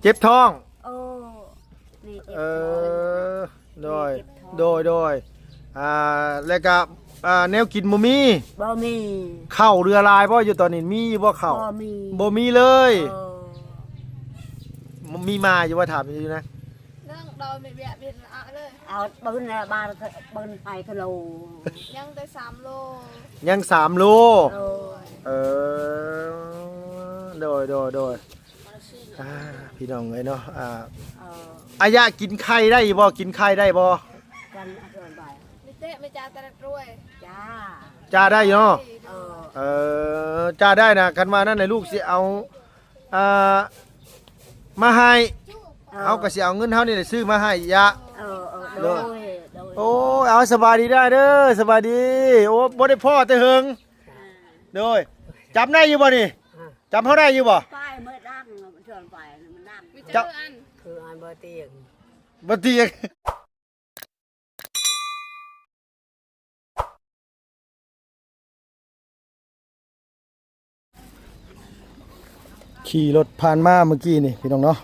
ເຈັບທ້ອງ. ໂອ້ ແມ່ເຈັບ ເອີ ທ້ອງ ໂດຍ ແມ່ເຈັບທ້ອງ ໂດຍ ໂດຍ. ອ່າ ແລ້ວກະ ອ່າ ແນວກິນບໍ່ມີ? ບໍ່ມີ. ເຂົ້າເຫຼືອຫຼາຍບໍ່ ຢູ່ຕອນນີ້ ມີຢູ່ບໍ່ເຂົ້າ? ບໍ່ມີ ບໍ່ມີເລີຍ. ເອີ ມີມາຢູ່ບໍ່ ຖາມຢູ່ນະ? ເລື່ອງດອຍແມ່ເວຍເປັນອະເລີຍ ເອົາບຶນລະບານ ບຶນໄປກະໂລ ຍັງແຕ່ສາມໂລ ຍັງສາມໂລ. ໂດຍ ເອີ ໂດຍ ໂດຍ ໂດຍ. ອ່າ ພີ່ນ້ອງເອີຍເນາະ ອ່າ ເອີ ອາຍະກິນໄຂ່ໄດ້ຢູ່ບໍ່? ກິນໄຂ່ໄດ້ບໍ່? ກັນເອົາເອົາໄປ ມີເຕະ ມີຈາຕະລະດ້ວຍ ຈ້າ ຈ້າໄດ້ເນາະ. ເອີ ເອີ ຈ້າໄດ້ນະ. ຄັນວ່ານັ້ນນະ ລູກຊິເອົາ ອ່າ ມາໃຫ້ ເອີ ເຮົາກໍຊິເອົາເງິນເຮົານີ້ແຫຼະຊື້ມາໃຫ້ຍະ. ເອີ ເອີ ໂດຍ ໂດຍ ໂດຍ. ໂອ້ຍ ເອົາ ສະບາຍດີໄດ້ເດີ ສະບາຍດີ. ໂອ້ ບໍ່ໄດ້ພໍ້ແຕ່ເຫິງ. ໂດຍ ຈຳໄດ້ຢູ່ບໍ່ນີ້? ຈຳເຮົາໄດ້ຢູ່ບໍ່? ໄປເມື່ອດັງ ເທື່ອໄປມັນດັງ ມີຈັກອັນ ຄືອັນບໍ່ຕຽງ ບໍ່ຕຽງ. ຂີ່ລົດຜ່ານມາເມື່ອກີ້ນີ້ພີ່ນ້ອງເນາະ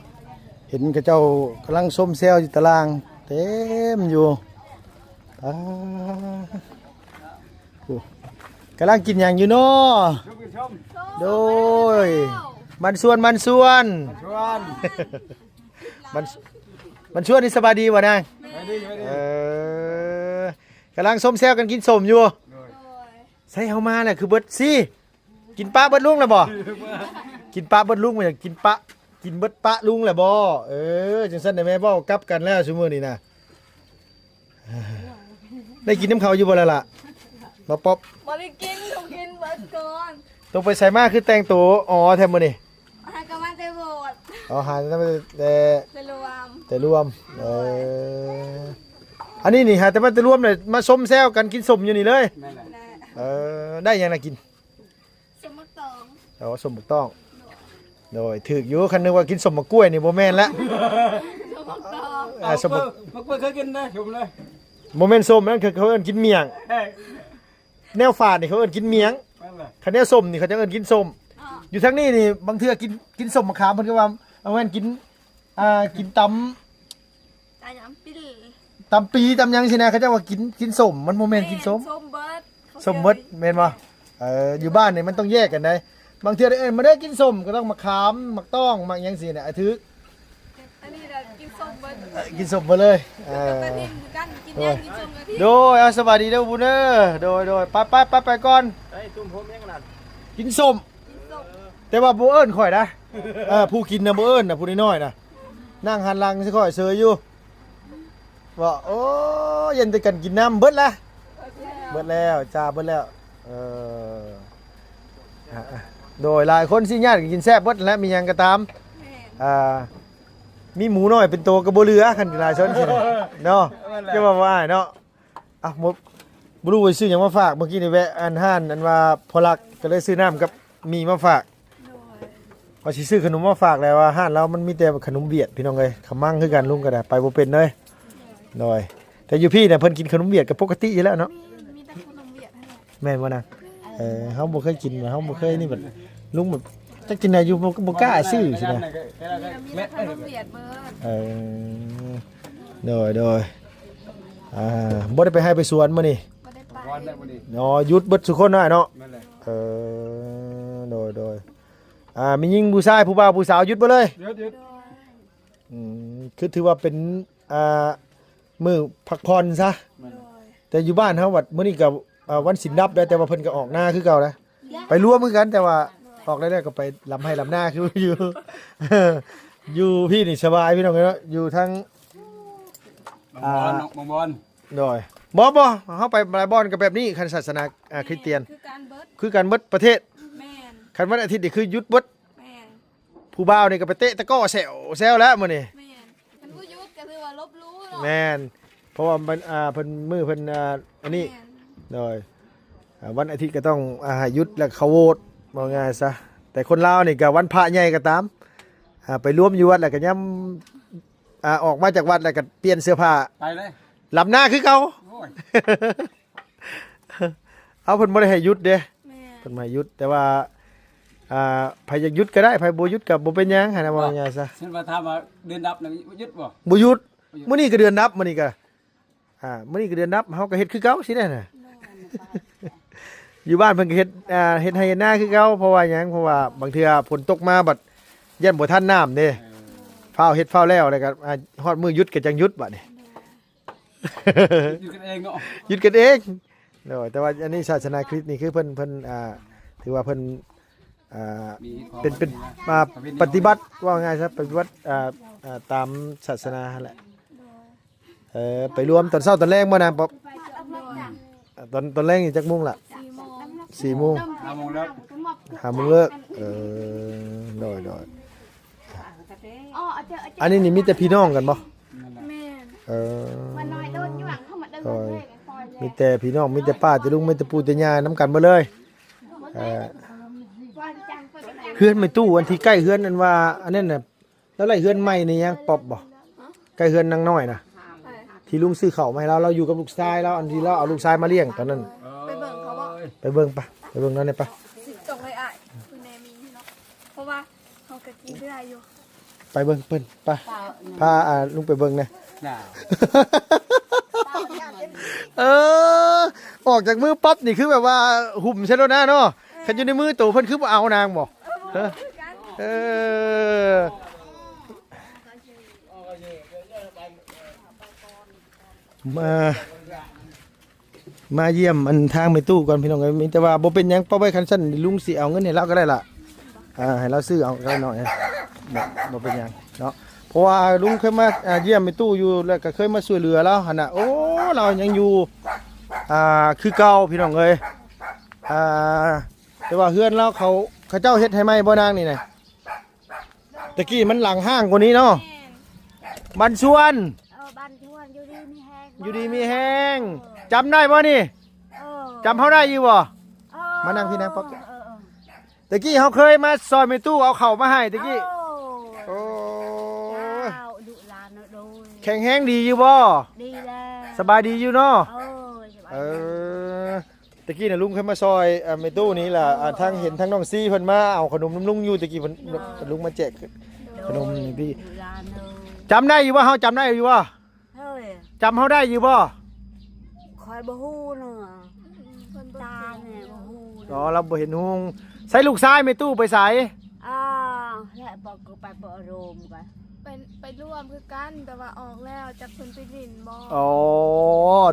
ເຫັນເຂົາເຈົ້າກຳລັງຊົມແຊວຢູ່ຕາລ່າງເຕັມຢູ່. ປາ ໂອ້ ກຳລັງກິນຫຍັງຢູ່ເນາະ? ໂດຍ ມັນຊວນ ມັນຊວນ ມັນຊວນ ມັນ ມັນຊວນນີ້ສະບາຍດີບໍ່ນາງ? ສະບາຍດີ ສະບາຍດີ. ເອີ ກຳລັງຊົມແຊວກັນກິນສົ້ມຢູ່. ໂດຍ ໃສ່ເຮົາມາແລ້ວຄືເບິດຊີ້ ກິນປະເບິດລຸງແລ້ວບໍ່? ກິນປະເບິດລຸງ ວ່າຫຍັງ ກິນປະ ກິນເບິດປະລຸງແລ້ວບໍ່? ເອີ ຈັ່ງຊັ້ນນະແມ່ ເວົ້າກັບກັນແລ້ວຊຸມື້ນີ້ນະ. ໄດ້ກິນນຳເຂົາຢູ່ບໍ່ລະລະ ມາປອບ? ບໍ່ໄດ້ກິນ ຕ້ອງກິນເບິດກ່ອນ. ຕົກໄປໃສມາຄືແຕ່ງໂຕ ອໍ ແທ້ມື້ນີ້? ຫາກໍມາແຕ່ໂບດ. ອໍ ຫາແຕ່ ແຕ່ ແຕ່ລວມ ແຕ່ລວມ. ເອີ ອັນນີ້ນີ້ຫາແຕ່ມາແຕ່ລວມເລີຍ ມາຊົມແຊວກັນກິນສົ້ມຢູ່ນີ້ເລີຍ. ແມ່ນແຫຼະ ເອີ ໄດ້ຫຍັງນະກິນ? ສົ້ມໝາກຕອງ. ອໍ ສົ້ມໝາກຕອງ. ໂດຍ ຖືກຢູ່ ຄັນນຶກວ່າກິນສົ້ມໝາກກ້ວຍນີ້ບໍ່ແມ່ນລະ. ສົ້ມໝາກຕອງ. ເອີ ສົ້ມໝາກ ໝາກກ້ວຍເຄີຍກິນເດ້ ຊົມເລີຍ. ບໍ່ແມ່ນສົ້ມ ນັ້ນຄືເຂົາເອີ້ນກິນໝ້ຽງ. ເອີ ແນວຝາດນີ້ເຂົາເອີ້ນກິນໝ້ຽງ. ນັ້ນແຫຼະ ຄັນແນວສົ້ມນີ້ເຂົາຈະເອີ້ນກິນສົ້ມ. ອໍ ຢູ່ທາງນີ້ນີ້ບາງເທື່ອກິນ ກິນສົ້ມໝາກຂາມ ເພິ່ນກໍວ່າ ເອົາແມ່ນກິນ ອ່າ ກິນຕຳ ຕຳປີ ຕຳປີຕຳຫຍັງຊີ້ນະ ເຂົາເຈົ້າວ່າກິນ ກິນສົ້ມ ມັນບໍ່ແມ່ນກິນສົ້ມ. ແມ່ນ ສົ້ມເບິດ ສົ້ມເບິດແມ່ນບໍ່? ເອີ ຢູ່ບ້ານນີ້ມັນຕ້ອງແຍກກັນໄດ໋. ບາງເທື່ອເອີ້ນມາເດີກິນສົ້ມ ກໍຕ້ອງໝາກຂາມ ໝາກຕອງ ໝາກຫຍັງຊີ້ນະ ອາຖືກ. ອັນນີ້ລະກິນສົ້ມເບິດ ເອີ ກິນສົ້ມເບິດເລີຍ. ເອີ ກິນຫຍັງ ກິນສົ້ມກະທິ. ໂດຍ ເອົາ ສະບາຍດີເດີບຸນເດີ. ໂດຍ ໂດຍ ໄປ ໄປ ໄປ ໄປກ່ອນ. ໄອ້ຕຸ້ມໂຮມຫຍັງນັ້ນ? ກິນສົ້ມ ກິນສົ້ມ ແຕ່ວ່າບໍ່ເອີ້ນຂ້ອຍນະ. ເອີ ຜູ້ກິນນະບໍ່ເອີ້ນນະ ຜູ້ນ້ອຍໆນະ ນັ່ງຫັນຫຼັງໃສ່ຂ້ອຍເສີຍຢູ່. ເວົ້າ ໂອ້ ເຢັນແຕ່ກັນກິນນ້ຳເບິດລະ ເບິດແລ້ວ ຈ້າເບິດແລ້ວ. ເອີ ໂດຍ ຫຼາຍຄົນຊິຍາດກໍກິນແຊບເບິດແຫຼະ ມີຫຍັງກໍຕາມ. ແມ່ນ ອ່າ ມີໝູນ້ອຍເປັນໂຕກໍບໍ່ເຫຼືອ ຄັນຫຼາຍຊົນຊິເນາະ. ແມ່ນແຫຼະ ຈະວ່າບໍ່ອາຍເນາະ. ອ່ະ ບໍ່ ບໍ່ຮູ້ວ່າຊິຊື້ຫຍັງມາຝາກ. ເມື່ອກີ້ນີ້ແວະອັນຮ້ານອັນວ່າພໍ່ລັກ ກໍເລີຍຊື້ນ້ຳກັບໝີ່ມາຝາກ. ໂດຍ ວ່າຊິຊື້ຂະໜົມມາຝາກແຫຼະ ວ່າຮ້ານລາວມັນມີແຕ່ຂະໜົມຫວຽດ ພີ່ນ້ອງເອີຍ. ຂະມັງຄືກັນ ລຸງກໍໄດ້ໄປບໍ່ເປັນເລີຍ. ໂດຍ ແຕ່ຢູ່ພີ້ນະເພິ່ນກິນຂະໜົມຫວຽດກໍປົກກະຕິຢູ່ແລ້ວເນາະ. ມີ ມີແຕ່ຂະໜົມຫວຽດຫັ້ນແຫຼະ. ແມ່ນບໍ່ນະ? ເອີ ເຮົາບໍ່ເຄີຍກິນ ເຮົາບໍ່ເຄີຍນີ້ ບັດລຸງແບບຈັກຈັ່ງໃດຢູ່ ບໍ່ ບໍ່ກ້າຊື້ຊີ້ນະ. ມີແຕ່ຂະໜົມຫວຽດເບິດ. ເອີ ໂດຍ ໂດຍ ອ່າ ບໍ່ໄດ້ໄປໄຮ່ໄປສວນມື້ນີ້? ບໍ່ໄດ້ໄປ. ອໍ ຢຸດເບິດຊຸຄົນເນາະ ອ້າຍເນາະ. ແມ່ນແຫຼະ. ເອີ ໂດຍ ໂດຍ ອ່າ ມີຍິງຜູ້ຊາຍ ຜູ້ບ່າວຜູ້ສາວ ຢຸດເບິດເລີຍ? ຢຸດ ຢຸດ. ອືມ ຄືຖືວ່າເປັນ ອ່າ ມື້ພັກຜ່ອນຊະ. ແມ່ນ. ແຕ່ຢູ່ບ້ານເຮົາບັດມື້ນີ້ກໍ ອ່າ ວັນສິນດັບໄດ໋ ແຕ່ວ່າເພິ່ນກໍອອກນາຄືເກົ່ານະ. ໄປລວມຄືກັນ ແຕ່ວ່າອອກໄດ້ແລ້ວກໍໄປລຳໄຮ່ລຳນາຄືຢູ່. ຢູ່ພີ້ນີ້ສະບາຍ ພີ່ນ້ອງເອີຍເນາະ ຢູ່ທາງ ບາງບອນ ອ່າ ເນາະ ບາງບອນ. ໂດຍ ບໍ່ ບໍ່ ເຮົາໄປຫຼາຍບ່ອນກໍແບບນີ້ ຄັນສາສະໜາ ອ່າ ຄຣິສຕຽນ ຄືກັນເບິດ ຄືກັນເບິດປະເທດ. ແມ່ນ. ຄັນວັນອາທິດນີ້ຄືຢຸດເບິດ. ແມ່ນ. ຜູ້ບ່າວນີ້ກໍໄປເຕະຕະກໍແຊວ ແຊວແລ້ວມື້ນີ້. ແມ່ນ. ຄັນບໍ່ຢຸດກໍຖືວ່າລົບຫຼູ່ເນາະ. ແມ່ນ. ເພາະວ່າມັນ ອ່າ ເພິ່ນ ມື້ເພິ່ນ ອ່າ ອັນນີ້. ແມ່ນ. ໂດຍ ອ່າ ວັນອາທິດກໍຕ້ອງ ອ່າ ໃຫ້ຢຸດ ແລ້ວເຂົ້າໂຫວດ ເວົ້າງ່າຍຊະ. ແຕ່ຄົນລາວນີ້ກໍວັນພະໃຫຍ່ກໍຕາມ ອ່າ ໄປລວມຢູ່ວັດ ແລ້ວກໍຍາມ ອ່າ ອອກມາຈາກວັດ ແລ້ວກໍປ່ຽນເສື້ອຜ້າ ໄປເລີຍ ລຳນາຄືເກົ່າ. ໂອ້ຍ ເອົາ ເພິ່ນບໍ່ໄດ້ໃຫ້ຢຸດເດ້. ແມ່ນ. ເພິ່ນບໍ່ໃຫ້ຢຸດ ແຕ່ວ່າ ອ່າ ໃຜຢາກຢຸດກໍໄດ້ ໃຜບໍ່ຢຸດກໍບໍ່ເປັນຫຍັງຫັ້ນນະ ເວົ້າງ່າຍໆຊະ. ເຊັ່ນວ່າຖາມວ່າເດືອນດັບນະ ຢຸດບໍ່? ບໍ່ຢຸດ. ບໍ່ຢຸດ. ມື້ນີ້ກໍເດືອນດັບ ມື້ນີ້ກໍ ອ່າ ມື້ນີ້ກໍເດືອນດັບ ເຮົາກໍເຮັດຄືເກົ່າຊີ້ແຫຼະນະ. ຢູ່ບ້ານເພິ່ນກໍເຮັດ ອ່າ ເຮັດໄຮ່ເຮັດນາຄືເກົ່າ. ເພາະວ່າຫຍັງ? ເພາະວ່າບາງເທື່ອຝົນຕົກມາບັດຢ້ານບໍ່ທັນນ້ຳເດ້. ເອີ ຟ້າວເຮັດຟ້າວແລ້ວ ແລ້ວກໍ ອ່າ ຮອດມື້ຢຸດກໍຈັ່ງຢຸດບາດນີ້. ຢຸດກັນເອງເນາະ. ຢຸດກັນເອງ. ໂດຍ ແຕ່ວ່າອັນນີ້ສາສະໜາຄຣິດນີ້ຄືເພິ່ນ ເພິ່ນ ອ່າ ຖືວ່າເພິ່ນ ອ່າ ມີຂໍ້ ເປັນ ເປັນ ປະເພນີ ອ່າ ປະຕິບັດ ເວົ້າງ່າຍຊະ ປະຕິບັດ ອ່າ ອ່າ ຕາມສາສະໜາຫັ້ນແຫຼະ. ເອີ ໄປລວມຕອນເຊົ້າຕອນແລງບໍ່ນາງປອບ? ຕອນ ຕອນແລງນີ້ຈັກໂມງລະ? ສີ່ໂມງ. ຫ້າໂມງເລີກ. ຫ້າໂມງເລີກ. ເອີ ໂດຍ ໂດຍ. ອັນນີ້ນີ້ມີແຕ່ພີ່ນ້ອງກັນບໍ່? ແມ່ນ. ເອີ ໂດຍ ມີແຕ່ພີ່ນ້ອງ ມີແຕ່ປ້າແຕ່ລຸງ ມີແຕ່ປູ່ແຕ່ຍ່ານຳກັນເບິດເລີຍ. ເອີ ເຮືອນແມ່ຕູ້ ອັນທີ່ໃກ້ເຮືອນ ອັນວ່າ ອັນນັ້ນນະ ລາວໄດ້ເຮືອນໃໝ່ນີ້ຍັງປອບບໍ່? ໃກ້ເຮືອນນາງນ້ອຍນະ ທີ່ລຸງຊື້ເຂົ້າມາໃຫ້ລາວ ລາວຢູ່ກັບລູກຊາຍລາວ ອັນທີ່ລາວເອົາລູກຊາຍມາລ້ຽງຕອນນັ້ນ. ເອີຍ ໄປເບິ່ງເຂົາບໍ່? ໄປເບິ່ງປະ ໄປເບິ່ງນຳແດ່ປະ. ຊິຕ້ອງໄດ້ອ້າຍ ເພິ່ນແນ່ມີເນາະ ເພາະວ່າເຮົາກໍກິນເທື່ອຢູ່. ໄປເບິ່ງເພິ່ນປະ ພາ ອ່າ ລຸງໄປເບິ່ງແດ່. ເອີ ອອກຈາກມືປັບນີ້ຄືແບບວ່າຫຸ້ມໃສ່ໂລດນະເນາະ. ຄັນຢູ່ໃນມືໂຕເພິ່ນຄືບໍ່ເອົານາງບໍ່? ເອີ ເອີ ມາ ມາຢ້ຽມອັນທາງແມ່ຕູ້ກ່ອນພີ່ນ້ອງເອີຍ. ມີແຕ່ວ່າບໍ່ເປັນຫຍັງ ປອບໄວ້ ຄັນຊັ້ນລຸງຊິເອົາເງິນໃຫ້ລາວກໍໄດ້ລະ. ອ່າ ໃຫ້ລາວຊື້ເອົາກໍໄດ້ເນາະ ບໍ່ ບໍ່ເປັນຫຍັງເນາະ. ເພາະວ່າລຸງເຄີຍມາ ອ່າ ຢ້ຽມແມ່ຕູ້ຢູ່ ແລ້ວກໍເຄີຍມາຊ່ວຍເຫຼືອລາວຫັ້ນນະ. ໂອ້ ລາວຍັງຢູ່ ອ່າ ຄືເກົ່າພີ່ນ້ອງເອີຍ. ອ່າ ແຕ່ວ່າເຮືອນລາວເຂົາ ເຂົາເຈົ້າເຮັດໃຫ້ໃໝ່ບໍ່ນາງນີ້ນະ? ຕະກີ້ມັນຫຼັງຮ້າງກວ່ານີ້ເນາະ. ແມ່ນ. ບ້ານຊວນ. ເອີ ບ້ານຊວນ ຢູ່ດີມີແຮງ ຢູ່ດີມີແຮງ. ເອີ ຈຳໄດ້ບໍ່ນີ້? ເອີ ຈຳເຮົາໄດ້ຢູ່ບໍ່? ເອີ ມານັ່ງພີ້ນາງປອບ. ເອີ ເອີ ເອີ ຕະກີ້ເຮົາເຄີຍມາຊ່ອຍແມ່ຕູ້ເອົາເຂົ້າມາໃຫ້ຕະກີ້. ໂອ້ ໂອ້ ເຈົ້າ ລູກຫຼານເນາະ. ໂດຍ ແຂງແຮງດີຢູ່ບໍ່? ດີແລ້ວ. ສະບາຍດີຢູ່ເນາະ? ເອີ ສະບາຍ. ເອີ ຕະກີ້ນະ ລຸງເຄີຍມາຊ່ອຍ ອ່າ ແມ່ຕູ້ນີ້ລະ. ໂອ້ ອ່າ ທາງ ເຫັນທາງນ້ອງຊີເພິ່ນມາເອົາຂະໜົມນຳລຸງຢູ່ ຕະກີ້ເພິ່ນ ໂດຍ ລຸງມາແຈກ ໂດຍ ຂະໜົມໃຫ້ພີ່. ລູກຫຼານເອີຍ ຈຳໄດ້ຢູ່ບໍ່? ເຮົາຈຳໄດ້ຢູ່ບໍ່? ເຮີ້ຍ ຈຳເຮົາໄດ້ຢູ່ບໍ່? ຂ້ອຍບໍ່ຮູ້ເນາະ ຕາແນ່ບໍ່ຮູ້ເນາະ. ອໍ ລາວບໍ່ເຫັນຮຸ່ງ. ໃສລູກຊາຍແມ່ຕູ້ໄປໃສ? ອ່າ ແລະບໍ່ ກໍໄປປະໂຣມກັນ ໄປ ໄປຮ່ວມຄືກັນ ແຕ່ວ່າອອກແລ້ວ ຈັກເພິ່ນໄປຫຼິ້ນບໍ່. ອໍ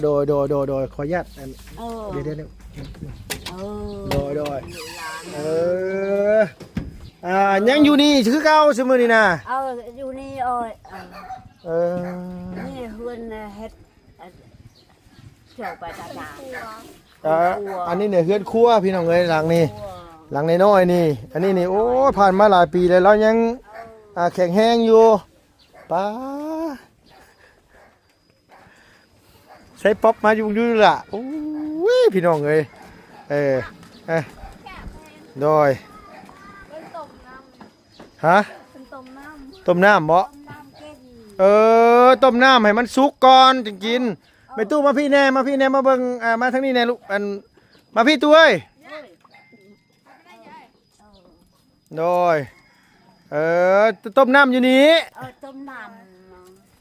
ໂດຍ ໂດຍ ໂດຍ ໂດຍ ຂໍອະນຸຍາດ ອັນ ເອີ ດຽວ ດຽວ ເອີ ໂດຍ ໂດຍ ລູກຫຼານ ເອີ ອ່າ ຍັງຢູ່ນີ້ຄືເກົ່າຊຸມື້ນີ້ນະ? ເອີ ຢູ່ນີ້ ເອີຍ ເອີ ເອີ ນີ້ເຮືອນເຮັດ ເຈົ້າໄປຕາດາ ເອີ ອັນນີ້ນີ້ເຮືອນຄົວພີ່ນ້ອງເອີຍ ຫຼັງນີ້ ຄົວ ຫຼັງນ້ອຍໆນີ້. ອັນນີ້ນີ້ ໂອ້ຍ ຜ່ານມາຫຼາຍປີແລ້ວ ລາວຍັງ ອ່າ ແຂງແຮງຢູ່. ປ້າ ໃສ່ປັອບມາຢູ່ ຢູ່ລະ. ໂອ້ຍ ພີ່ນ້ອງເອີຍ ເອີ ເອີ ໂດຍ ເພິ່ນຕົ້ມນ້ຳ ຮະ? ເພິ່ນຕົ້ມນ້ຳ ຕົ້ມນ້ຳບໍ? ຕົ້ມນ້ຳກິນ ເອີ ຕົ້ມນ້ຳໃຫ້ມັນສຸກກ່ອນຈຶ່ງກິນ. ເອີ ແມ່ຕູ້ມາພີ້ແດ່ ມາພີ້ແດ່ ມາເບິ່ງ ອ່າ ມາທາງນີ້ແດ່ລູກ ອັນ ມາພີ້ຕູ້ເອີຍ. ໂດຍ ເອີ ຕົ້ມນ້ຳຢູ່ນີ້ ເອີ ຕົ້ມນ້ຳ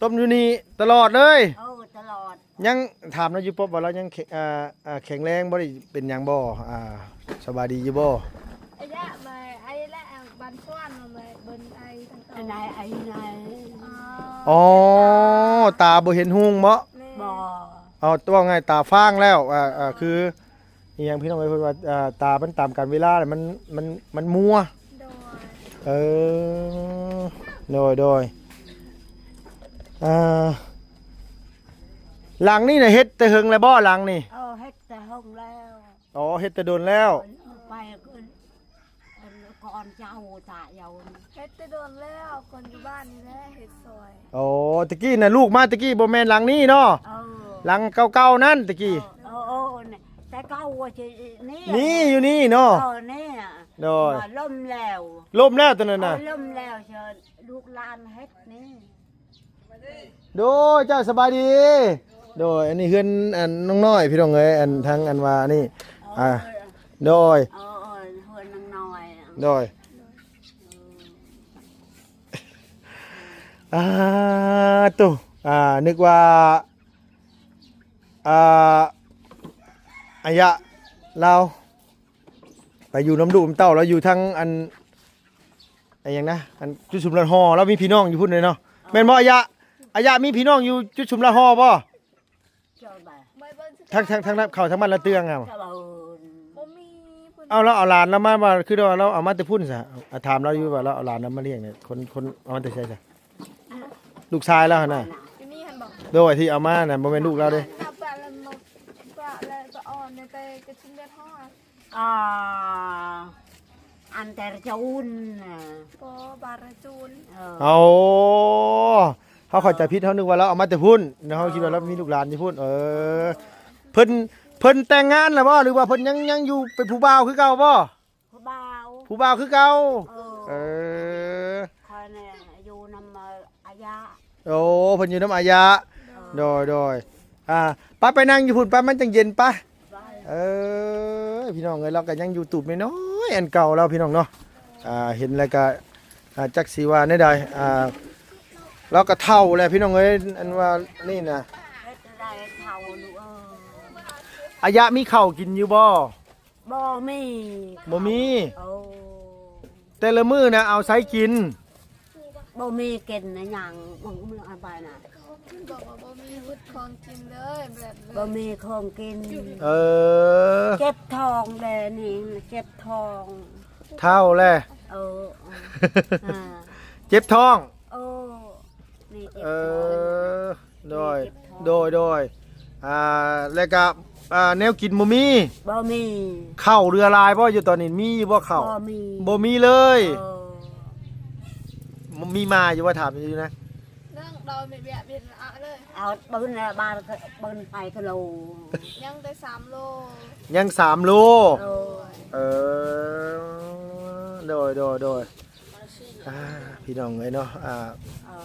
ຕົ້ມຢູ່ນີ້ຕະຫຼອດເລີຍ. ເອີ ຕະຫຼອດ. ຍັງຖາມລາວຢູ່ ປອບວ່າລາວຍັງແຂ- ອ່າ ອ່າ ແຂງແຮງບໍ່ ໄດ້ເປັນຫຍັງບໍ່? ອ່າ ສະບາຍດີຢູ່ບໍ່? ໄອ້ຍະ ມາ ໄອ້ລະ ບ້ານສວນ ມາ ເບິ່ງໄອ້ທັງເກົ່າ ໄອ້ນາຍ ໄອ້ນາຍ ອໍ ອໍ ຕາບໍ່ເຫັນຮຸ່ງບໍ? ແມ່ນ ບໍ່ ເອົາ ເວົ້າງ່າຍຕາຟາງແລ້ວ ອ່າ ອ່າ ຄື ອີຫຍັງພີ່ນ້ອງເອີຍ ເພິ່ນວ່າ ອ່າ ຕາມັນຕາມການເວລາ ມັນ ມັນ ມັນມົວ. ໂດຍ ເອີ ໂດຍ ໂດຍ. ອ່າ ຫຼັງນີ້ນະ ເຮັດແຕ່ເຫິງແລ້ວບໍ ຫຼັງນີ້? ເອີ ເຮັດແຕ່ເຫິງແລ້ວ. ອໍ ເຮັດແຕ່ດົນແລ້ວ. ໄປ ກ່ອນເຈົ້າຕາຍເອົາ ເຮັດແຕ່ດົນແລ້ວ ກ່ອນຢູ່ບ້ານນີ້ແຫຼະເຮັດຊ່ອຍ. ໂອ້ ຕະກີ້ນະ ລູກມາຕະກີ້ບໍ່ແມ່ນຫຼັງນີ້ເນາະ? ເອີ ຫຼັງເກົ່າໆນັ້ນຕະກີ້. ເອີ ເອີ ແຕ່ເກົ່າວ່າຊິນີ້ ນີ້ຢູ່ນີ້ເນາະ? ເອີ ນີ້ ໂດຍ ລົ້ມແລ້ວ ລົ້ມແລ້ວຕົວນັ້ນນະ ລົ້ມແລ້ວ ເຊີນລູກຫຼານເຮັດນີ້. ໂດຍ ເຈົ້າສະບາຍດີ. ໂດຍ ອັນນີ້ເຮືອນ ອັນ ນ້ອງນ້ອຍ ພີ່ນ້ອງເອີຍ ອັນ ທາງ ອັນວ່ານີ້ ອ່າ ໂດຍ ເອີ ເອີ ເຮືອນນ້ອງນ້ອຍ. ໂດຍ ອ່າ ໂຕ ອ່າ ນຶກວ່າ ອ່າ ອາຍະລາວໄປຢູ່ນຳລູກນຳເຕົ້າ ລາວຢູ່ທາງອັນ ອັນຫຍັງນະ ອັນຈຸດຊຸມລະຫໍ່ ລາວມີພີ່ນ້ອງຢູ່ພຸ້ນເດ້ເນາະ ແມ່ນບໍ່ອາຍະ? ອາຍະມີພີ່ນ້ອງຢູ່ຈຸດຊຸມລະຫໍ່ບໍ່? ທາງ ທາງ ທາງເຂົ້າທາງບ້ານລະເຕືອງຫັ້ນ ບໍ່ມີ. ເອົາ ລາວເອົາຫຼານລາວມາວ່າ ຄືວ່າລາວເອົາມາແຕ່ພຸ້ນຊະ ອາ ຖາມລາວຢູ່ວ່າລາວເອົາຫຼານລາວມາລ້ຽງນີ້ ຄົນ ຄົນເອົາມາແຕ່ໃສຊະ? ລູກຊາຍລາວຫັ້ນນະ ຢູ່ນີ້ຫັ້ນບໍ່? ໂດຍ ທີ່ເອົາມານະ ບໍ່ແມ່ນລູກລາວເດ້. ເອົາປະລະມົກ ປະລະ ປະອອນ ແຕ່ກະຊິເລັດຮອດ ອ່າ ອັນແຕ່ລະຈູນ ບໍ່ ບາລະຈູນ. ເອີ ເອົາ ເຮົາເຂົ້າໃຈຜິດ ເຮົານຶກວ່າລາວເອົາມາແຕ່ພຸ້ນ ເຮົາຄິດວ່າລາວມີລູກຫຼານຢູ່ພຸ້ນ. ເອີ ເພິ່ນ ເພິ່ນແຕ່ງງານແລ້ວບໍ່ ຫຼືວ່າເພິ່ນຍັງ ຍັງຢູ່ເປັນຜູ້ບ່າວຄືເກົ່າບໍ່? ຜູ້ບ່າວ ຜູ້ບ່າວຄືເກົ່າ. ເອີ ເອີ ຂ້ອຍນີ້ຢູ່ນຳ ອາຍະ. ໂອ້ ເພິ່ນຢູ່ນຳອາຍະ. ໂດຍ ໂດຍ ອ່າ ໄປ ໄປນັ່ງຢູ່ພຸ້ນໄປ ມັນຈັ່ງເຢັນໄປ. ເອີ ພີ່ນ້ອງເອີຍ ລາວກໍຍັງຢູ່ຕູບນ້ອຍໆ ອັນເກົ່າລາວ ພີ່ນ້ອງເນາະ. ອ່າ ເຫັນແລ້ວກໍ ອ່າ ຈັກຊິວ່າແນວໃດ ອ່າ ລາວກໍເຖົ້າແລ້ວ ພີ່ນ້ອງເອີຍ ອັນວ່ານີ້ນະ. ເຮັດໃດເຖົ້າລູກເອີຍ. ອາຍະມີເຂົ້າກິນຢູ່ບໍ່? ບໍ່ມີ ບໍ່ມີ. ໂອ້ ແຕ່ລະມື້ນະເອົາໃສກິນ? ບໍ່ມີກິນນະຫຍັງ ບາງມື້ເອົາໄປນະ ບອກວ່າບໍ່ມີຂອງກິນເລີຍ ແບບ ບໍ່ມີຂອງກິນ. ເອີ ເຈັບທ້ອງແດ່ນີ້ ເຈັບທ້ອງ ເຖົ້າແລ້ວ. ເອີ ເຈັບທ້ອງ. ເອີ ນີ້ເຈັບ ເອີ ທ້ອງ. ໂດຍ ເຈັບທ້ອງ ໂດຍ ໂດຍ ອ່າ ແລ້ວກະ ອ່າ ແນວກິນບໍ່ມີ? ບໍ່ມີ. ເຂົ້າເຫຼືອຫຼາຍບໍ່ ຢູ່ຕອນນີ້ ມີຢູ່ບໍ່ເຂົ້າ? ບໍ່ມີ ບໍ່ມີເລີຍ. ເອີ ມີມາຢູ່ບໍ່ ຖາມຢູ່ນະ? ເລື່ອງດອຍມີເບຍເປັນອະເລີຍ ເອົາບຶນລະບານ ບຶນໄປກະໂລ ຍັງແຕ່ສາມໂລ ຍັງສາມໂລ. ໂດຍ ເອີ ໂດຍ ໂດຍ ໂດຍ ອ່າ ພີ່ນ້ອງເອີຍເນາະ ອ່າ ເອີ